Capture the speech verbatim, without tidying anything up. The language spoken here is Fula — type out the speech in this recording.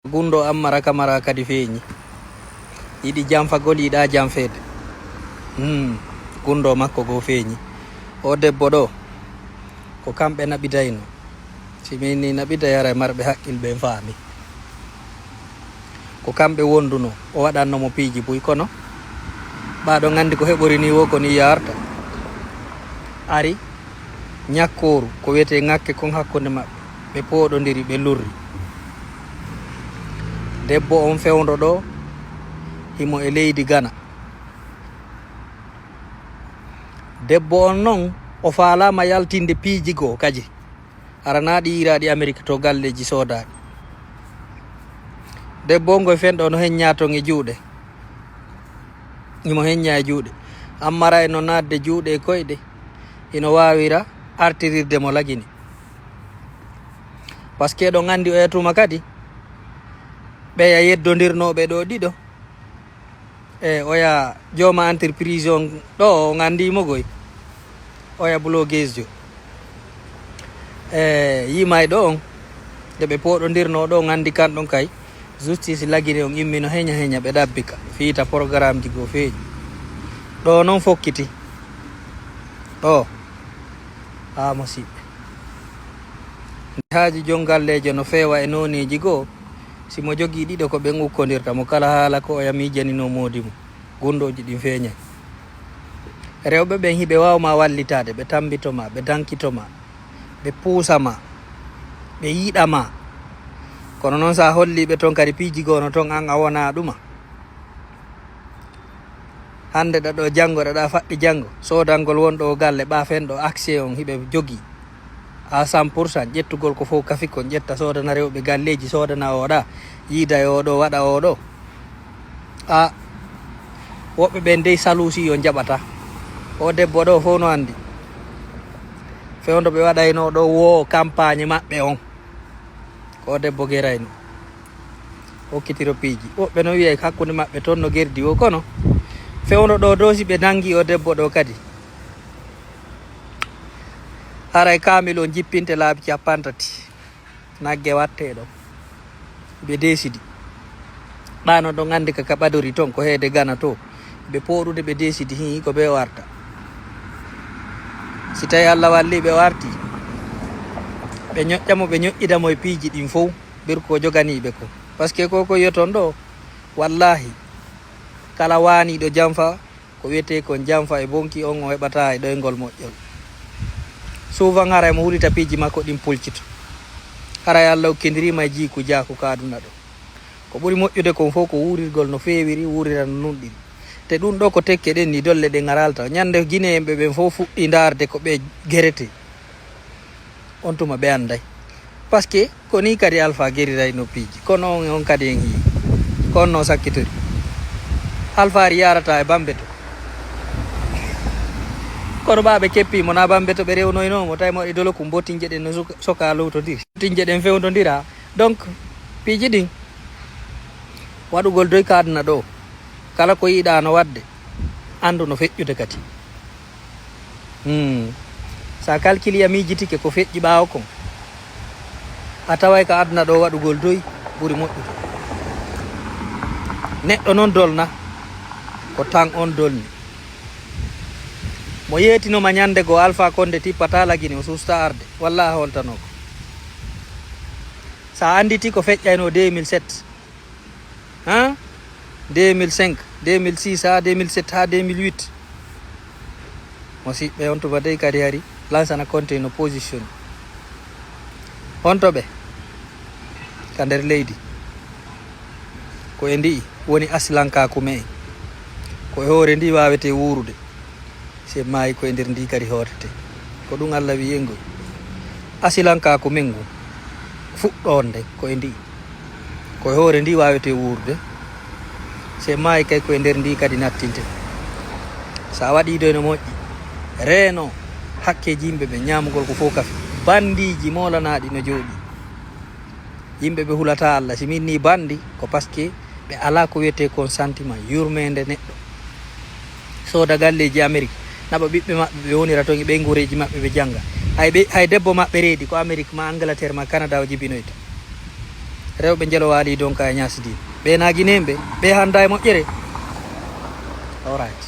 Gunndoo Ammara Kamara kadi feeñi. Yiɗi janfagol, yiɗaa janfeede. Hmm. Gunndoo makko goo feeñi. O debbo ɗoo, ko kamɓe naɓidayno. Si min ni naɓida, yara e marɓe haqqil ɓen faami. Ko kamɓe wondunoo, o waɗanno mo piiji buy, kono ɓaa ɗon anndi ko heɓori ni woo ko ni yaarta. Ari ñakkooru, ko wiyetee ŋakke kon hakkunde maɓɓe, ɓe pooɗondiri, ɓe lurri. Debbo on fewndo ɗoo, himo e leydi Gana. Debbo on non, o faalaama yaltinde piiji goo kaji. Aranaa ɗi yiiraaɗi Amerik to galleeji soodaaɗi. Debbo on ngoy fenɗo no heññaa ton e juuɗe. Himo heññaa e juuɗe. Ammara e no naatde juuɗe e koyɗe. Hino waawira artirirde mo lagini. Parce que ɗon anndi oya tuma kadi. Ɓeya yeddondirnooɓe ɗoo ɗiɗo. E oya jooma entreprise on ɗoo, on anndi mo goy. Oya blogueuse jo. E yimayɗo on, nde ɓe pooɗondirnoo ɗoo, on anndi kan ɗon kay. Justice lagini on immi no heña heña, ɓe ɗabbi ka. Fiita programme ji goo feeñi. Ɗoo non fokkiti. Ɗoo. Haa mo siɓɓe. Nde haaji jon galleejo no feewa e nooneeji goo, si mo jogii ɗiɗo ko ɓen ukkondirta mo, kala haala ko oya miijaninoo moodi mum, gunndooji ɗin feeñay. Rewɓe ɓen hiɓe waaw ma wallitaade, ɓe tammbito ma, ɓe dankito ma, ɓe puusa ma, ɓe yiɗa ma. Kono non sa hollii ɓe ton kadi piiji goo no ton, an a wonaa ɗuma. Hannde ɗa ɗoo, janngo ɗa ɗa faɗɗi janngo, soodangol wonɗo o galle, ɓaa fenɗo accès on hiɓe jogii. À cent pour cent, ƴettugol ko fof kafi kon, ƴetta soodana rewɓe galleeji, soodana oɗa, yiida e oɗo, waɗa oɗo. A, woɓɓe ɓen dey saluusi yo njaɓata. O debbo ɗoo fof no anndi. Fewndo ɓe waɗayno ɗoo woo campagne maɓɓe on. Ko o debbo gerayno. Hokkitiro piiji. Woɓɓe no wi'ay hakkunde maɓɓe ton no gerdi o, kono fewndo ɗoo dow si ɓe nangi o debbo ɗoo kadi. Haray kaamil on jippinte laabi capantati. Nagge wattee ɗon. Ɓe deesidi. Ɗaano ɗon anndi ka, ka ɓadori ton, ko heede Gana to. Ɓe pooɗude, ɓe deesidi, hii, ko ɓe warta. Si tawi Allah walli ɓe warti, ɓe ñoƴƴa mo, ɓe ñoƴƴida mo e piiji ɗin fow, ɓeyru ko joganiiɓe ko. Parce que ko ko yi'oton ɗoo, wallaahi, kala waaniiɗo janfa, ko wiyetee kon janfa e bonki on, o heɓataa e ɗoyngol moƴƴol. Souvent haray mo hulita piiji makko ɗin pulcito. Haray Allah okkindiriima e jiiku jaaku ka aduna ɗoo. Ko ɓuri moƴƴude kon fof ko wuurirgol no feewiri, wuurira no nunɗiri. Te ɗun ɗoo ko tekke ɗen ni, dolle ɗen aralta. Ñande Gineyenɓe ɓen fof fuɗɗii ndaarde ko ɓe geretee. On tuma ɓe annday. Parce que ko nii kadi Alpha gerirayno piiji. Kono on, on kadi en yii. Ko on no sakkitori. Alpha ari yaarata e Bambeto. Kono ɓaa ɓe keppii mo, na Bambeto ɓe rewnoynoo mo, tawi mo waɗi doloku, mbotinje ɗen no soka, soka lowtondiri. Mbotinje ɗen fewndondira. Donc, piiji ɗin, waɗugol doy ka aduna ɗoo, kala ko yiɗaa no waɗde, anndu no feƴƴude kadi. Hmm. Sa calcule a miijitike ko feƴƴi ɓaawo kon, a taway ka aduna ɗoo waɗugol doy ɓuri moƴƴude. Neɗɗo non dolna, ko tan on dolni. Mo yeetinoma ñande goo Alpha Condé tippataa lagine, o suusta arde, walla a holtanoo ko. Sa annditi ko feƴƴayno deux mille sept, han? Deux mille cinq, deux mille six, haa deux mille sept, haa deux mille huit. Musiɓɓe, on tuma dey kadi hari, Lansana Conté no position. Honto ɓe? Ka nder leydi. Ko e ndi'i woni asilankaaku me'en. Ko e hoore ndi waawetee wuurude. Si en maayi, ko e nder ndi kadi hootete. Ko ɗum Allah wi'i en ngoy. Asilankaaku men ngun fuɗɗoonde ko e ndi. Ko e hoore ndi waawetee wuurude. Si en maayi kay, ko e nder ndi kadi nattinte. So a waɗii doy no moƴƴi, reeno hakkeeji yimɓe ɓe, ñaamugol ko fof kafe. Banndiiji moolanaaɗi no jooɗii. Yimɓe ɓe hulataa Allah. Si min nii banndi, ko parce que ɓe alaa ko wiyetee kon sentiment, yurmeende neɗɗo. Sooda galleeji Amerik, naɓa ɓiɓɓe maɓɓe, ɓe wonira toon e ɓeynguureeji maɓɓe, ɓe jannga. Hay ɓe, hay debbo maɓɓe reedi, ko Amerik ma Angleterre ma Canada o jibinoyta. Rewɓe Njelo Waali Donka e Ñaasi Diin. Ɓe na Gineemɓe, ɓe hannda e moƴƴere. All right.